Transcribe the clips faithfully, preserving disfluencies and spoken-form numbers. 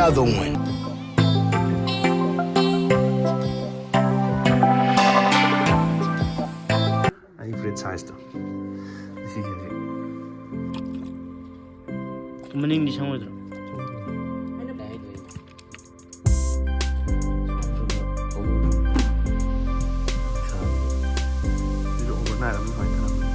ꯑꯗꯣ ꯃꯣꯏ ꯑꯩ ꯐꯨꯔꯤꯠ ꯁꯥꯏꯖꯇꯣ ꯁꯤꯒꯤ ꯍꯧꯖꯤꯛ ꯃꯅꯤꯡꯗꯤ ꯁꯪꯉꯣꯏꯗ꯭ꯔꯣ? ꯁꯤꯁꯨ ꯑꯣꯚꯔꯅꯥꯏꯠ ꯑꯃ ꯁꯨꯃꯥꯏꯅ ꯊꯝꯃꯝꯃꯦ꯫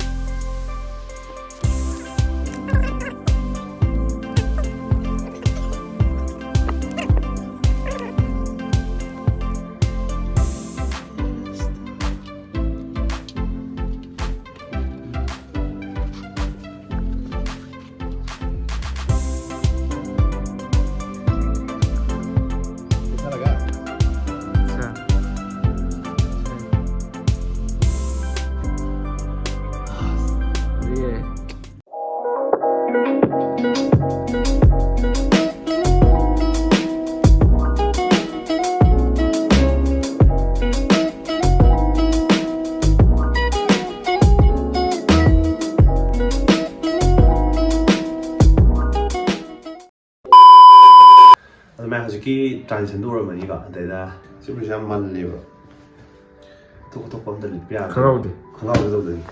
ꯑꯗꯨꯃꯥꯏꯅ ꯍꯧꯖꯤꯛꯀꯤ ꯇ꯭ꯔꯥꯟꯖꯦꯛꯁꯟꯗꯨ ꯎꯔꯝꯃꯅꯤꯀꯣ꯫ ꯑꯗꯩꯗ ꯁꯤ ꯐꯨꯔꯤꯠꯁꯦ ꯌꯥꯝ ꯃꯜꯂꯦꯕ꯫ ꯑꯇꯣꯞ ꯑꯇꯣꯞꯄ ꯑꯝꯇ ꯂꯤꯠꯄ ꯌꯥꯗꯦ꯫ ꯈꯪꯍꯧꯗꯦ꯫ ꯈꯪꯍꯧꯗꯦ ꯇꯧꯗꯣꯏꯅꯤ꯫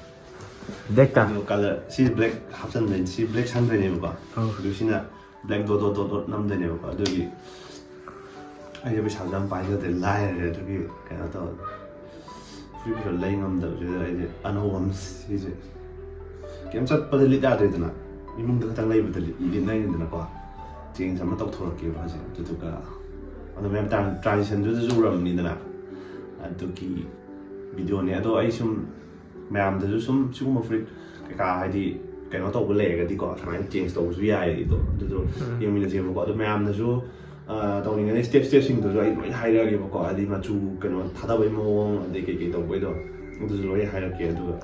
ꯕ꯭ꯂꯦꯛꯇ꯫ ꯑꯗꯣ ꯀꯂꯔ ꯁꯤ ꯕ꯭ꯂꯦꯛ ꯍꯥꯞꯆꯤꯟꯗꯣꯏꯅꯤ꯫ ꯁꯤ ꯕ꯭ꯂꯦꯛ ꯁꯪꯗꯣꯏꯅꯦꯕꯀꯣ꯫ ꯑꯗꯨ ꯁꯤꯅ black dot dot dot dot ꯅꯝꯗꯣꯏꯅꯦꯕꯀꯣ꯫ ꯑꯗꯨꯒꯤ ꯑꯩꯁꯦ ꯄꯩꯁꯥꯁꯨ ꯌꯥꯝ ꯄꯥꯏꯖꯗꯦ, ꯂꯥꯏꯔꯔꯦ꯫ ꯑꯗꯨꯒꯤ ꯀꯩꯅꯣ ꯇꯧꯔꯦ, ꯐꯨꯔꯤꯠ ꯐꯤꯔꯣꯜ ꯂꯩ ꯉꯝꯗꯕꯁꯤꯗ ꯑꯩꯁꯦ ꯑꯅꯧꯕ ꯑꯃ ꯁꯤꯁꯦ ꯀꯩꯝ ꯆꯠꯄꯗ ꯂꯤꯠ ꯌꯥꯗ꯭ꯔꯦꯗꯅ, ꯏꯃꯨꯡꯗ ꯈꯛꯇꯪ ꯂꯩꯕꯗ ꯂꯤꯠ ꯂꯤꯠꯅꯔꯤꯗꯅꯀꯣ꯫ ꯆꯦꯟꯖ ꯑꯃ ꯇꯧꯊꯣꯔꯛꯀꯦꯕ ꯍꯧꯖꯤꯛ꯫ ꯑꯗꯨꯗꯨꯒ ꯑꯗꯣ ꯃꯌꯥꯝ ꯇ꯭ꯔꯥꯟ ꯇ꯭ꯔꯥꯟꯖꯤꯁꯟꯗꯨꯗꯁꯨ ꯎꯔꯝꯕꯅꯤꯗꯅ, ꯑꯗꯨꯒꯤ ꯚꯤꯗꯤꯑꯣꯅꯦ꯫ ꯑꯗꯣ ꯑꯩ ꯁꯨꯝ ꯃꯌꯥꯝꯗꯁꯨ ꯁꯨꯝ ꯁꯤꯒꯨꯝꯕ ꯐꯨꯔꯤꯠ ꯀꯩꯀꯥ ꯍꯥꯏꯗꯤ ꯀꯩꯅꯣ ꯇꯧꯕ ꯂꯩꯔꯒꯗꯤꯀꯣ, ꯁꯨꯃꯥꯏꯅ ꯆꯦꯟꯖ ꯇꯧꯕꯁꯨ ꯌꯥꯏꯗꯣ꯫ ꯑꯗꯨꯗꯣ ꯌꯦꯡꯃꯤꯟꯅꯁꯦꯕꯀꯣ꯫ ꯑꯗꯣ ꯃꯌꯥꯝꯅꯁꯨ ꯑ, ꯇꯧꯅꯤꯡꯉꯗꯤ ꯁ꯭ꯇꯦꯞ ꯁ꯭ꯇꯦꯞꯁꯤꯡꯗꯨꯁꯨ ꯑꯩ ꯂꯣꯏ ꯍꯥꯏꯔꯛꯑꯒꯦꯕꯀꯣ꯫ ꯍꯥꯏꯗꯤ ꯃꯆꯨ ꯀꯩꯅꯣ ꯊꯥꯗꯕꯩ ꯃꯑꯣꯡ, ꯑꯗꯩ ꯀꯩꯀꯩ ꯇꯧꯕꯩꯗꯣ, ꯑꯗꯨꯁꯨ ꯂꯣꯏ ꯍꯥꯏꯔꯛꯀꯦ꯫ ꯑꯗꯨꯒ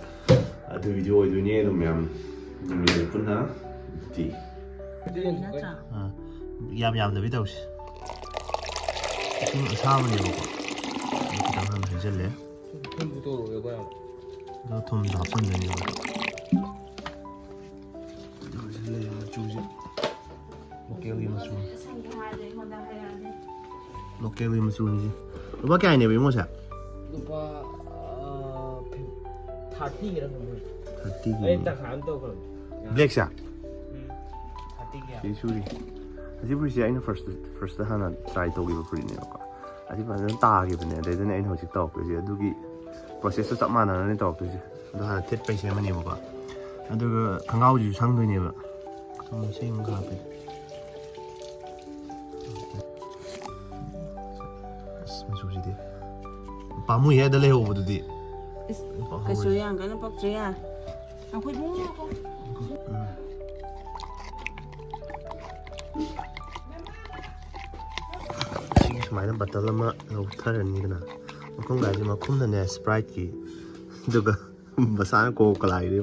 ꯑꯗꯨ ꯚꯤꯗꯤꯑꯣ ꯑꯣꯏꯗꯣꯏꯅꯦ꯫ ꯑꯗꯨꯝ ꯃꯌꯥꯝ ꯌꯦꯡꯃꯤꯟꯅꯁꯦ ꯄꯨꯟꯅ꯫ ꯑꯗꯨꯗꯤ ꯑꯥ, ꯌꯥꯝ ꯌꯥꯝꯗꯕꯤ ꯇꯧꯁꯤ꯫ ꯏꯁꯤꯡ ꯑꯁꯥꯕꯅꯦꯕꯀꯣ꯫ ꯑꯗꯨ ꯈꯤꯇꯪ ꯍꯥꯟꯅ ꯍꯩꯖꯤꯜꯂꯦ꯫ ꯑꯗꯨꯒ ꯊꯨꯝꯁꯨ ꯍꯥꯞꯆꯤꯟꯗꯣꯏꯅꯦꯕ꯫ ꯑꯗꯨꯒ ꯁꯤ ꯂꯩꯔꯤꯕ ꯃꯆꯨꯁꯦ ꯂꯣꯀꯦꯜꯒꯤ ꯃꯆꯨ꯫ ꯂꯣꯀꯦꯜꯒꯤ ꯃꯆꯨꯅꯤꯁꯦ꯫ ꯂꯨꯄꯥ ꯀꯌꯥꯅꯦꯕ ꯏꯃꯣꯁꯦ? ꯂꯨꯄꯥ ꯊꯥꯔꯇꯤꯒꯤꯔ ꯈꯪꯕ꯭ꯔꯥ? ꯊꯥꯔꯇꯤꯒꯤ꯫ ꯑꯩ ꯇꯪꯈꯥꯏ ꯑꯃ ꯇꯧꯈ꯭ꯔꯕꯅꯤ꯫ ꯕ꯭ꯂꯦꯛꯁꯦ? ꯎꯝ꯫ ꯊꯥꯔꯇꯤꯒꯤ꯫ ꯁꯤ ꯁꯨꯔꯤ꯫ ꯑꯁꯤ ꯐꯨꯔꯤꯠꯁꯦ ꯑꯩꯅ ꯐꯥꯔꯁ ꯐꯥꯔꯁꯇ ꯍꯥꯟꯅ ꯇ꯭ꯔꯥꯏ ꯇꯧꯈꯤꯕ ꯐꯨꯔꯤꯠꯅꯦꯕꯀꯣ꯫ ꯑꯁꯤ ꯐꯖꯅ ꯇꯥꯈꯤꯕꯅꯦ, ꯑꯗꯩꯗꯅꯦ ꯑꯩꯅ ꯍꯧꯖꯤꯛ ꯇꯧꯔꯛꯇꯣꯏꯁꯦ꯫ ꯑꯗꯨꯒꯤ ꯄ꯭ꯔꯣꯁꯦꯁꯇꯣ ꯆꯞ ꯃꯥꯟꯅꯅꯅꯦ ꯇꯧꯔꯛꯇꯣꯏꯁꯦ꯫ ꯑꯗꯣ ꯍꯥꯟꯅ ꯊꯦꯠꯄꯩ ꯁꯦꯝꯃꯅꯦꯕꯀꯣ꯫ ꯑꯗꯨꯒ ꯈꯣꯡꯒ꯭ꯔꯥꯎꯁꯤꯁꯨ ꯁꯪꯗꯣꯏꯅꯦꯕ꯫ ꯁꯤ ꯑꯃꯨꯛ ꯍꯥꯞꯄꯦ꯫ ꯑꯁ, ꯃꯆꯨꯁꯤꯗꯤ ꯄꯥꯝꯃꯨꯏꯍꯦ, ꯑꯗ ꯂꯩꯍꯧꯕꯗꯨꯗꯤ꯫ ꯏꯁ, ꯀꯩꯁꯨ ꯌꯥꯝ ꯀꯟꯅ ꯄꯛꯇ꯭ꯔꯦ ꯌꯥ꯫ ꯑꯩꯈꯣꯏ ꯏꯕꯨꯡꯉꯣ ꯉꯥꯏꯈꯣ꯫ ꯎꯝ꯫ ꯁꯤꯒꯤ ꯁꯨꯃꯥꯏꯅ ꯕꯇꯜ ꯑꯃ ꯂꯧꯊꯔꯅꯤꯗꯅ, ꯃꯈꯨꯝꯒꯥꯏꯁꯦ ꯃꯈꯨꯝꯅꯅꯦ ꯁ꯭ꯄ꯭ꯔꯥꯏꯠꯀꯤ, ꯑꯗꯨꯒ ꯃꯁꯥꯅ ꯀꯣꯀꯥ ꯀꯣꯂꯥꯒꯤꯗꯤ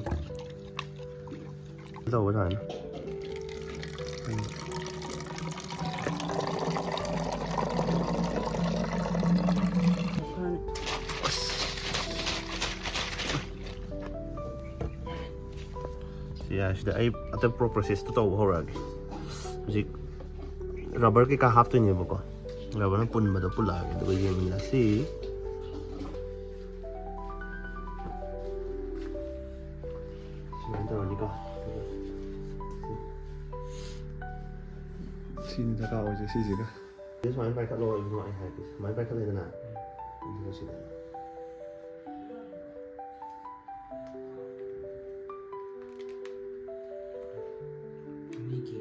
ꯇꯧꯕ ꯁꯨꯃꯥꯏꯅ꯫ ꯎꯝ꯫ ꯁꯤ ꯌꯥꯔꯦ, ꯁꯤꯗ ꯑꯩ ꯑꯇꯣꯞꯄ ꯄ꯭ꯔꯣꯁꯦꯁꯇꯣ ꯇꯧꯕ ꯍꯧꯔꯛꯑꯒꯦ꯫ ꯍꯧꯖꯤꯛ ꯔꯕꯔ ꯀꯩꯀꯥ ꯍꯥꯞꯇꯣꯏꯅꯦꯕꯀꯣ꯫ ꯔꯕꯔꯅ ꯄꯨꯟꯕꯗꯣ ꯄꯨꯜꯂꯛꯑꯒꯦ, ꯑꯗꯨꯒ ꯌꯦꯡꯃꯤꯟꯅꯁꯤ꯫ ꯁꯨꯃꯥꯏꯅ ꯇꯧꯔꯅꯤꯀꯣ꯫ ꯁꯤꯅꯤ ꯗꯔꯀꯥꯔ ꯑꯣꯏꯁꯦ ꯁꯤꯁꯤꯒ꯫ ꯁꯤ ꯁꯨꯃꯥꯏꯅ ꯄꯥꯏꯈꯠꯂꯣ ꯏꯕꯨꯡꯉꯣ, ꯑꯩ ꯍꯥꯏꯔꯛꯀꯦ꯫ ꯁꯨꯃꯥꯏꯅ ꯄꯥꯏꯈꯠꯂꯦꯗꯅ, ꯑꯗꯨꯒ ꯁꯤꯗ ꯑꯅꯤꯒꯤ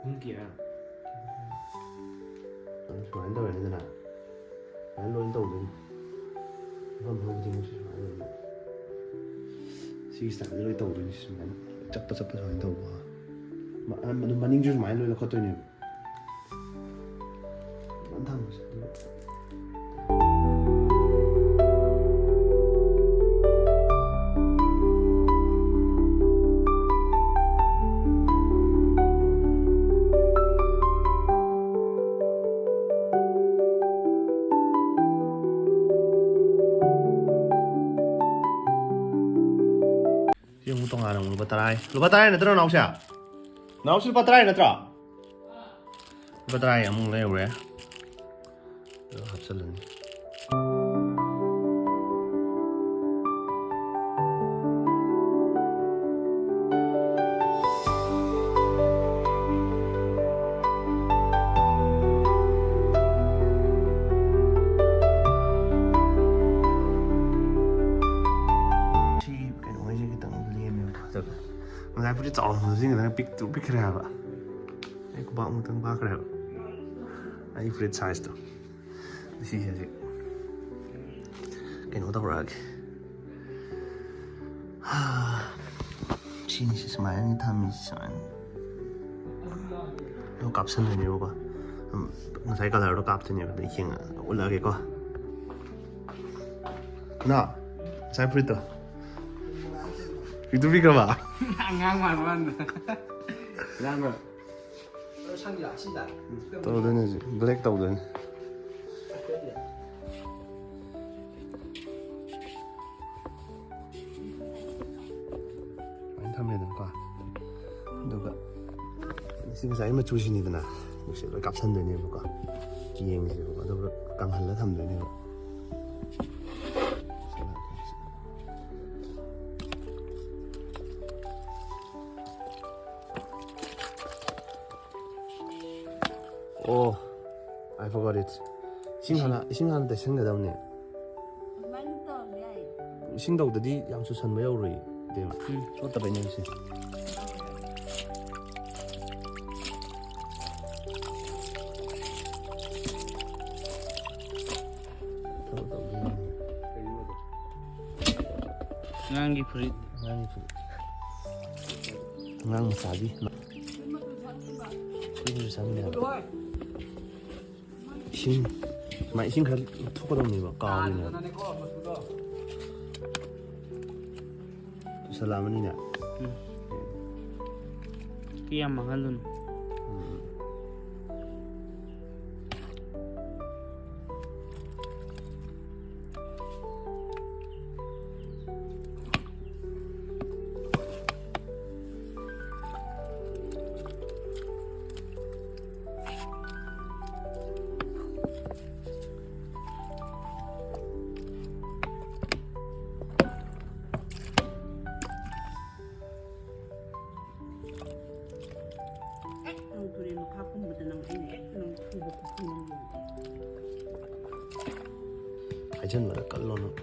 ꯑꯍꯨꯝꯒꯤꯔ? ꯑꯗꯨ ꯁꯨꯃꯥꯏꯅ ꯇꯧꯔꯅꯤꯗꯅ, ꯁꯨꯃꯥꯏꯅ ꯂꯣꯏ ꯇꯧꯗꯣꯏꯅꯤ꯫ ꯃꯐꯝ ꯃꯐꯝ ꯈꯨꯗꯤꯡꯃꯛꯁꯦ ꯁꯨꯃꯥꯏꯅ ꯂꯣꯏ, ꯁꯤꯒꯤ ꯁ꯭ꯇꯥꯏꯜꯗ ꯂꯣꯏ ꯇꯧꯗꯣꯏꯅꯤ꯫ ꯁꯨꯃꯥꯏꯅ ꯆꯞꯄ ꯆꯞꯄ ꯁꯨꯃꯥꯏꯅ ꯇꯧꯕ꯫ ꯃ-, ꯑꯗꯨ ꯃꯅꯤꯡꯁꯨ ꯁꯨꯃꯥꯏꯅ ꯂꯣꯏ ꯂꯧꯈꯠꯇꯣꯏꯅꯦꯕ꯫ ꯐꯖꯅ ꯊꯝꯃꯁꯦ꯫ ꯑꯗꯨꯒ ꯁꯤ ꯑꯃꯨꯛ ꯇꯣꯉꯥꯟꯅ ꯑꯃꯨꯛ ꯂꯨꯄꯥ ꯇꯔꯥ꯫ ꯂꯨꯄꯥ ꯇꯔꯥ ꯅꯠꯇ꯭ꯔꯣ, ꯅꯥꯎꯁꯦ? ꯅꯥꯎꯁꯦ, ꯂꯨꯄꯥ ꯇꯔꯥ ꯅꯠꯇ꯭ꯔꯣ? ꯂꯨꯄꯥ ꯇꯔꯥ ꯑꯃꯨꯛ ꯂꯩꯔꯨꯔꯦ꯫ ꯍꯥꯞꯆꯤꯜꯂꯅꯤ꯫ ꯁꯤꯒꯤ ꯀꯩꯅꯣꯉꯩꯁꯦ ꯈꯤꯇꯪ ꯂꯦꯝꯃꯦꯕ꯫ ꯑꯗꯨꯒ ꯉꯁꯥꯏ ꯐꯨꯔꯤꯠ ꯆꯥꯎꯔꯝꯕꯗꯨ ꯁꯤ ꯈꯤꯇꯪ ꯄꯤꯛꯇ꯭ꯔꯨ ꯄꯤꯛꯈ꯭ꯔꯦ ꯍꯥꯏꯕ꯫ ꯑꯩ ꯈꯨꯕꯥꯛ ꯑꯃꯨꯛꯇꯪ ꯄꯥꯛꯈ꯭ꯔꯦꯕ꯫ ꯑꯩ ꯐꯨꯔꯤꯠ ꯁꯥꯏꯖꯇꯣ꯫ ꯁꯤꯁꯦ ꯍꯧꯖꯤꯛ ꯀꯩꯅꯣ ꯇꯧꯔꯛꯑꯒꯦ꯫ ꯁꯤꯅꯤꯁꯦ ꯁꯨꯃꯥꯏꯅ ꯊꯝꯃꯤꯁꯦ ꯁꯨꯃꯥꯏꯅ꯫ ꯑꯗꯨ ꯀꯥꯞꯁꯟꯗꯣꯏꯅꯦꯕꯀꯣ꯫ ꯎꯝ, ꯉꯁꯥꯏ ꯀꯂꯔꯗꯣ ꯀꯥꯞꯇꯣꯏꯅꯦꯕ꯫ ꯑꯗꯨ ꯌꯦꯡꯉ ꯎꯠꯂꯛꯑꯒꯦꯀꯣ꯫ ꯅ ꯉꯁꯥꯏ ꯐꯨꯔꯤꯠꯇꯣ꯫ ꯐꯨꯔꯤꯠꯇꯨ ꯄꯤꯈ꯭ꯔꯕ? ꯑꯉꯥꯡ ꯃꯥꯟꯕ ꯋꯥꯅꯤꯗ꯫ ꯏꯌꯥꯝꯕ꯫ ꯇꯧꯗꯣꯏꯅꯦ ꯍꯧꯖꯤꯛ꯫ ꯕ꯭ꯂꯦꯛ ꯇꯧꯗꯣꯏꯅꯦ꯫ ꯑꯗꯨꯃꯥꯏꯅ ꯊꯝꯃꯦꯗꯅꯀꯣ꯫ ꯑꯗꯨꯒ ꯁꯤ ꯉꯁꯥꯏ ꯃꯆꯨꯁꯤꯅꯤꯗꯅ꯫ ꯁꯤ ꯂꯣꯏ ꯀꯥꯞꯁꯟꯗꯣꯏꯅꯦꯕꯀꯣ꯫ ꯌꯦꯡꯉꯁꯦꯕꯀꯣ꯫ ꯑꯗꯨꯒ ꯀꯪꯍꯜꯂ ꯊꯝꯗꯣꯏꯅꯦꯕ꯫ ꯑꯣ, I forgot it. ꯏꯁꯤꯡ ꯍꯥꯟꯅ, ꯏꯁꯤꯡ ꯍꯥꯟꯅ ꯇꯩꯁꯟꯒꯗꯕꯅꯦ꯫ ꯑꯗꯨꯃꯥꯏꯅ ꯇꯧꯔꯁꯨ ꯌꯥꯏꯌꯦ꯫ ꯏꯁꯤꯡ ꯇꯧꯗꯗꯤ ꯌꯥꯝ ꯆꯨꯁꯟꯕ ꯌꯧꯔꯣꯏ, ꯏꯕꯦꯝꯃ꯫ ꯎꯝ, ꯆꯣꯠꯇꯕꯩꯅꯦ ꯁꯤ꯫ ꯊꯕꯛ ꯇꯧꯗꯣꯏꯅꯦ꯫ ꯑꯉꯥꯡꯒꯤ ꯐꯨꯔꯤꯠ꯫ ꯑꯉꯥꯡꯒꯤ ꯐꯨꯔꯤꯠ꯫ ꯑꯉꯥꯡ ꯃꯆꯥꯒꯤ꯫ ꯐꯨꯔꯤꯠ ꯑꯃꯁꯨ ꯁꯥꯃꯤꯟꯅꯕ꯫ ꯏꯁꯤꯡ, ꯁꯨꯃꯥꯏꯅ ꯏꯁꯤꯡ ꯈꯔ ꯊꯣꯛꯀꯗꯧꯅꯦꯕ, ꯀꯥꯎꯔꯤꯅꯦꯕ꯫ ꯆꯨꯁꯜꯂꯛꯑꯃꯅꯤꯅꯦ꯫ ꯎꯝ꯫ ꯀꯤ ꯌꯥꯝ ꯃꯥꯡꯍꯜꯂꯨꯅꯨ꯫ ꯎꯝ꯫ ꯆꯦꯟꯁꯤꯟꯕꯗ ꯀꯜꯂꯣ ꯅꯪ꯫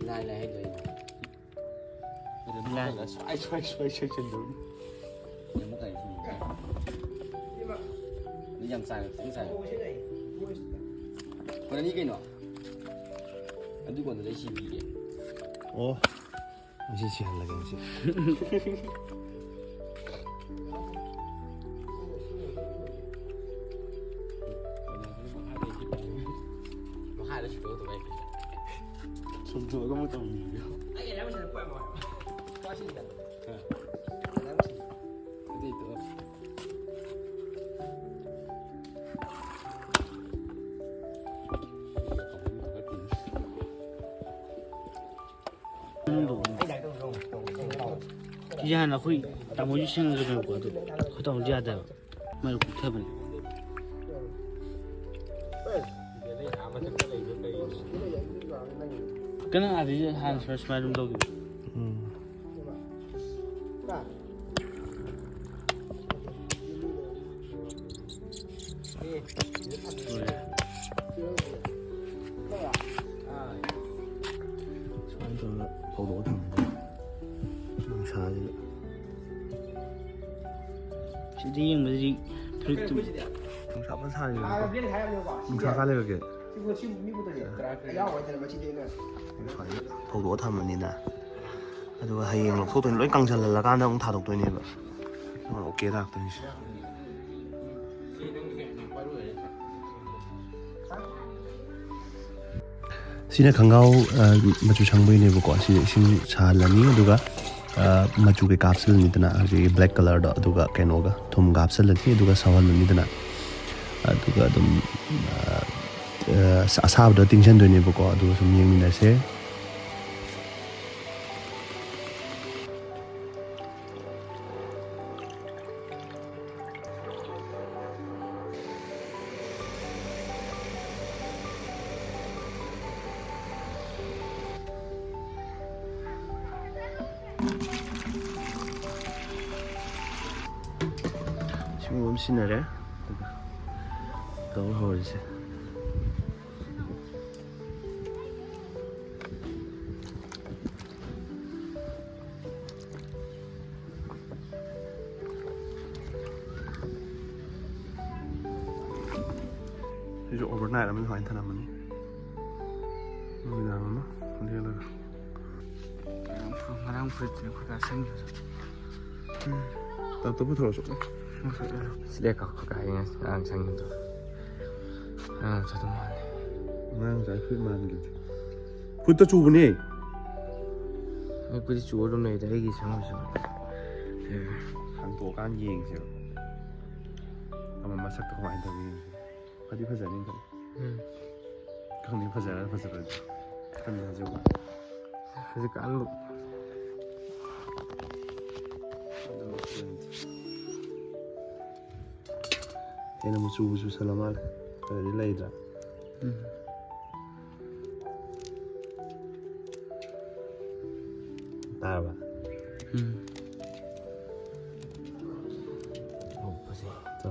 ꯂꯥꯏ ꯂꯥꯏ ꯍꯥꯏꯗꯣꯏꯅꯦ꯫ ꯑꯗꯨ ꯂꯥꯏ꯫ ꯁ꯭ꯋꯥꯏ ꯁ꯭ꯋꯥꯏ ꯁ꯭ꯋꯥꯏ ꯁ꯭ꯋꯥꯏ ꯆꯦꯟꯗꯣꯏꯅꯤ꯫ ꯌꯥꯝ ꯀꯥꯏ ꯁꯤꯅꯤ꯫ ꯑꯗꯨ ꯌꯥꯝ ꯆꯥꯏ, ꯈꯤꯇꯪ ꯆꯥꯏ꯫ ꯍꯣꯔꯦꯟꯅꯤ ꯀꯩꯅꯣ? ꯑꯗꯨ ꯀꯣꯟꯗꯨꯗ ꯑꯩ ꯁꯤꯕꯤꯒꯦ꯫ ꯑꯣ꯫ ꯉꯁꯤ ꯁꯤꯍꯜꯂꯒꯦ ꯉꯁꯤ꯫ ꯃꯈꯥꯗ ꯁꯨꯇꯣꯛ ꯇꯧ ꯌꯥꯏ꯫ ꯁꯨꯝ ꯊꯣꯛꯑꯒ ꯑꯃꯨꯛ ꯇꯧꯅꯤꯡꯉꯦ꯫ ꯑꯗꯨꯗꯤ ꯇꯣꯛꯑꯣ꯫ ꯁꯤꯁꯦ ꯍꯥꯟꯅ ꯑꯩꯈꯣꯏ ꯇꯥꯃꯣꯁꯨ ꯁꯦꯝꯒꯗꯕꯅꯦꯕꯀꯣ, ꯑꯗꯨ ꯑꯩꯈꯣꯏ ꯇꯥꯃꯣꯁꯨ ꯌꯥꯗꯦꯕ, ꯃꯥꯏ ꯀꯨꯞꯊꯕꯅꯤ꯫ ꯀꯩꯅꯣ ꯑꯥꯗꯩꯁꯨ ꯍꯥꯟꯅ ꯁꯨꯃꯥꯏ ꯁꯨꯃꯥꯏꯅ ꯑꯗꯨꯝ ꯇꯧꯈꯤꯕ꯫ ꯎꯝ꯫ ꯁꯨꯃꯥꯏꯅ ꯇꯧꯔꯒ ꯐꯧꯗꯣꯛꯑ ꯊꯝꯃꯦ꯫ ꯅꯨꯡꯁꯥꯁꯤꯗ꯫ ꯁꯤꯗꯤ ꯌꯦꯡꯕꯗꯗꯤ ꯐꯨꯔꯤꯠꯇꯨ ꯅꯨꯡꯁꯥ ꯐꯖꯅ ꯁꯥꯔꯤꯕꯅꯤꯀꯣ꯫ ꯅꯨꯡꯁꯥ ꯀꯥ ꯂꯩꯔꯒꯦ? ꯁꯨꯃꯥꯏꯅ ꯐꯧꯗꯣꯛꯑ ꯊꯝꯃꯅꯤꯅ꯫ ꯑꯗꯨꯒ ꯍꯌꯦꯡ ꯂꯧꯊꯣꯛꯇꯣꯏꯅꯤ, ꯂꯣꯏ ꯀꯪꯁꯜꯍꯜꯂꯀꯥꯟꯗ ꯑꯃꯨꯛ ꯊꯥꯗꯣꯛꯇꯣꯏꯅꯦꯕ꯫ ꯑꯗꯨꯒ ꯑꯣꯀꯦ ꯂꯥꯛꯇꯣꯏꯅꯤꯁꯦ꯫ ꯁꯤꯅ ꯈꯣꯡꯒ꯭ꯔꯥꯎ, ꯑ, ꯃꯆꯨ ꯁꯪꯕꯒꯤꯅꯦꯕꯀꯣ꯫ ꯁꯤ ꯏꯁꯤꯡ ꯁꯥꯍꯜꯂꯅꯤ, ꯑꯗꯨꯒ, ꯑ, ꯃꯆꯨ ꯀꯩꯀꯥ ꯍꯥꯞꯆꯤꯜꯂꯅꯤꯗꯅ, ꯍꯧꯖꯤꯛꯀꯤ ꯕ꯭ꯂꯦꯛ ꯀꯂꯔꯗꯣ, ꯑꯗꯨꯒ ꯀꯩꯅꯣꯒ ꯊꯨꯝꯒ ꯍꯥꯞꯆꯤꯜꯂꯅꯤ, ꯑꯗꯨꯒ ꯁꯧꯍꯜꯂꯅꯤꯗꯅ꯫ ꯑꯗꯨꯒ ꯑꯗꯨꯝ, ꯑ, ꯑ, ꯑꯁꯥꯕꯗ ꯇꯤꯡꯁꯟꯗꯣꯏꯅꯦꯕꯀꯣ, ꯑꯗꯨꯒ ꯁꯨꯝ ꯌꯦꯡꯃꯤꯟꯅꯁꯦ꯫ ꯁꯤꯒꯨꯝꯕ ꯑꯃ ꯁꯤꯖꯤꯟꯅꯔꯦ꯫ ꯑꯗꯨꯒ ꯇꯧꯕ ꯍꯧꯔꯁꯦ꯫ ꯑꯣꯚꯔꯅꯥꯏꯠ ꯑꯃ ꯁꯨꯃꯥꯏꯅ ꯊꯝꯂꯝꯃꯅꯤ, ꯅꯨꯃꯤꯗꯥꯡ ꯑꯃ ꯂꯦꯜꯂꯒ꯫ ꯉꯔꯥꯡ ꯐꯨꯔꯤꯠꯇꯨꯅꯦ ꯑꯩꯈꯣꯏ ꯀꯥ ꯁꯪꯈꯤꯕꯗꯣ꯫ ꯇꯞꯇ ꯄꯨꯊꯣꯔꯛꯑꯁꯨ꯫ ꯁꯤꯗ ꯀꯛꯄ ꯀꯥꯏ ꯉꯔꯥꯡ ꯁꯪꯈꯤꯕꯗꯣ꯫ ꯉꯔꯥꯡ ꯆꯠꯇꯧ ꯃꯥꯜꯂꯦ꯫ ꯉꯔꯥꯡ ꯉꯁꯥꯏ ꯐꯨꯔꯤꯠ ꯃꯥꯟꯈꯤꯕꯗꯣ꯫ ꯐꯨꯠꯇ ꯆꯨꯕꯅꯦ꯫ ꯑꯩ ꯐꯨꯠꯇ ꯆꯨ ꯑꯗꯨꯝ ꯂꯩꯗ, ꯑꯩꯒꯤ ꯁꯪꯕꯁꯨ꯫ ꯍꯥꯡꯇꯣꯛꯑꯀꯥꯟꯗ ꯌꯦꯡꯁꯦꯕ꯫ ꯑꯃ ꯃꯁꯛꯇꯣ ꯀꯃꯥꯏꯅ ꯇꯧꯒꯦ ꯌꯦꯡꯁꯦ꯫ ꯐꯗꯤ ꯐꯖꯅꯤ ꯈꯜꯂꯤ꯫ ꯎꯝ꯫ ꯈꯪꯗꯦ, ꯐꯖꯔ ꯐꯖꯔꯗꯤ꯫ ꯈꯟꯗꯦ ꯍꯧꯖꯤꯛ꯫ ꯍꯧꯖꯤꯛꯀꯥꯟꯕꯨ꯫ ꯍꯦꯟꯅ ꯃꯆꯨ ꯆꯨꯁꯜꯂ ꯃꯥꯜꯂꯦ꯫ ꯐꯖꯗꯤ ꯂꯩꯗ꯭ꯔꯥ? ꯎꯝ꯫ ꯇꯥꯔꯕ? ꯎꯝ꯫ ꯑꯣ, ꯐꯖꯩ꯫ ꯇꯣ꯫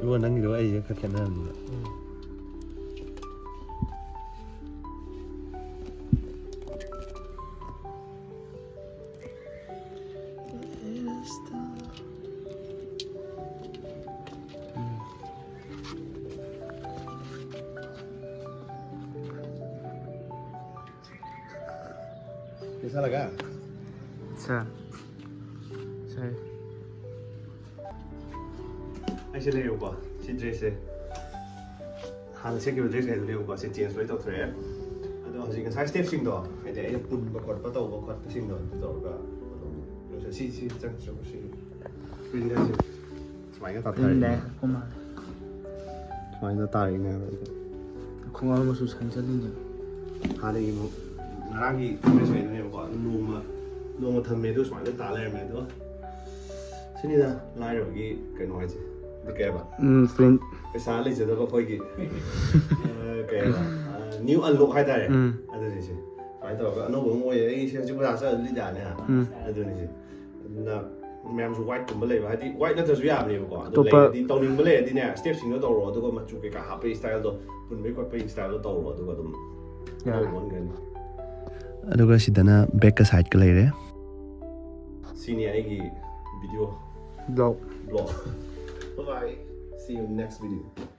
ꯏꯕꯣ, ꯅꯪꯒꯤꯗꯣ ꯑꯩꯁꯦ ꯈꯔ ꯈꯦꯠꯅꯔꯝꯅꯤꯕ꯫ ꯎꯝ꯫ कैसा लगा? अच्छा। सही। ꯑꯩꯁꯦ ꯂꯩꯌꯦꯕꯀꯣ, ꯁꯤ ꯗ꯭ꯔꯦꯁꯁꯦ꯫ ꯍꯥꯟꯅ ꯁꯦꯠꯈꯤꯕ ꯗ꯭ꯔꯦꯁ ꯀꯩꯗꯣ ꯂꯩꯌꯦꯕꯀꯣ, ꯁꯤ ꯆꯦꯟꯖ ꯂꯣꯏ ꯇꯧꯊꯣꯛꯑꯦ꯫ ꯑꯗꯣ ꯍꯧꯖꯤꯛ ꯉꯁꯥꯏ ꯁ꯭ꯇꯦꯞꯁꯤꯡꯗꯣ, ꯍꯥꯏꯗꯤ ꯑꯩꯅ ꯄꯨꯟꯕ ꯈꯣꯠꯄ ꯇꯧꯕ ꯈꯣꯠꯄꯁꯤꯡꯗꯣ, ꯑꯗꯨ ꯇꯧꯔꯒ ꯑꯗꯨꯝ ꯂꯣꯏꯁꯤꯜ-, ꯁꯤ, ꯁꯤ ꯆꯪ-, ꯆꯪ-, ꯁꯤ ꯄ꯭ꯔꯤꯟ ꯍꯥꯏꯁꯦ ꯁꯨꯃꯥꯏꯅ ꯄ꯭ꯔꯤꯟ ꯇꯥꯊꯔꯅꯤ꯫ ꯂꯩꯔꯛꯄ ꯃꯥꯜꯂꯦ꯫ ꯁꯨꯃꯥꯏꯅ ꯇꯥꯔꯛꯏꯅꯦ ꯍꯥꯏꯕ ꯑꯩꯗꯣ꯫ ꯈꯣꯡꯒ꯭ꯔꯥꯎ ꯃꯆꯨ ꯁꯪꯖꯜꯂꯤꯅꯦ꯫ ꯍꯥꯟꯅꯒꯤ ꯑꯃꯨꯛ ꯉꯔꯥꯡꯒꯤ ꯗ꯭ꯔꯦꯁ ꯀꯩꯗꯨꯅꯦꯕꯀꯣ, ꯑꯗꯨ ꯅꯣꯡꯃ, ꯅꯣꯡꯃ ꯊꯝꯃꯦ, ꯑꯗꯨ ꯁꯨꯃꯥꯏꯅ ꯇꯥ ꯂꯩꯔꯝꯃꯦ꯫ ꯑꯗꯣ ꯁꯤꯅꯤꯗ ꯂꯥꯏꯔꯕꯒꯤ ꯀꯩꯅꯣ ꯍꯥꯏꯁꯦ꯫ ꯑꯗꯨ ꯀꯩ ꯍꯥꯏꯕ? ꯎꯝ, ꯄ꯭ꯔꯤꯟ꯫ ꯄꯩꯁꯥ ꯂꯩꯖꯗꯕ ꯑꯩꯈꯣꯏꯒꯤ, ꯑ, ꯀꯩ ꯍꯥꯏꯕ? ꯑ, new unlock ꯍꯥꯏꯇꯥꯔꯦ꯫ ꯎꯝ꯫ ꯑꯗꯨꯅꯤ ꯁꯦ꯫ ꯁꯨꯃꯥꯏꯅ ꯇꯧꯔꯒ ꯑꯅꯧꯕ ꯑꯃ ꯑꯣꯏꯌꯦ꯫ ꯑꯩ ꯁꯤ ꯍꯧꯖꯤꯛ ꯕꯖꯥꯔ ꯆꯠꯂꯗꯤ ꯌꯥꯅꯤ, ꯍꯥ? ꯎꯝ꯫ ꯑꯗꯨꯅꯤ ꯁꯦ꯫ ꯑꯗꯨꯅ ꯃꯌꯥꯝꯁꯨ ꯋꯥꯏꯠꯀꯨꯝꯕ ꯂꯩꯕ, ꯍꯥꯏꯗꯤ ꯋꯥꯏꯠ ꯅꯠꯇ꯭ꯔꯁꯨ ꯌꯥꯕꯅꯦꯕꯀꯣ꯫ ꯑꯗꯨ ꯑꯇꯣꯞꯄ ꯂꯩꯔꯗꯤ, ꯇꯧꯅꯤꯡꯕ ꯂꯩꯔꯗꯤꯅꯦ, ꯁ꯭ꯇꯦꯞꯁꯤꯡꯗꯣ ꯇꯧꯔꯣ, ꯑꯗꯨꯒ ꯃꯆꯨ ꯀꯩꯀꯥ ꯍꯥꯞꯄꯒꯤ ꯁ꯭ꯇꯥꯏꯜꯗꯣ, ꯄꯨꯟꯕꯒꯤ ꯈꯣꯠꯄꯒꯤ ꯁ꯭ꯇꯥꯏꯜꯗꯣ ꯇꯧꯔꯣ, ꯑꯗꯨꯒ ꯑꯗꯨꯝ ꯌꯥꯔꯦ꯫ ꯑꯣꯟꯈ꯭ꯔꯅꯤ꯫ ꯑꯗꯨꯒ ꯁꯤꯗꯅ ꯕꯦꯛꯀ ꯁꯥꯏꯠꯀ ꯂꯩꯔꯦ꯫ ꯁꯤꯅꯤ ꯑꯩꯒꯤ video Vlog. Vlog. Bye bye. See you next video.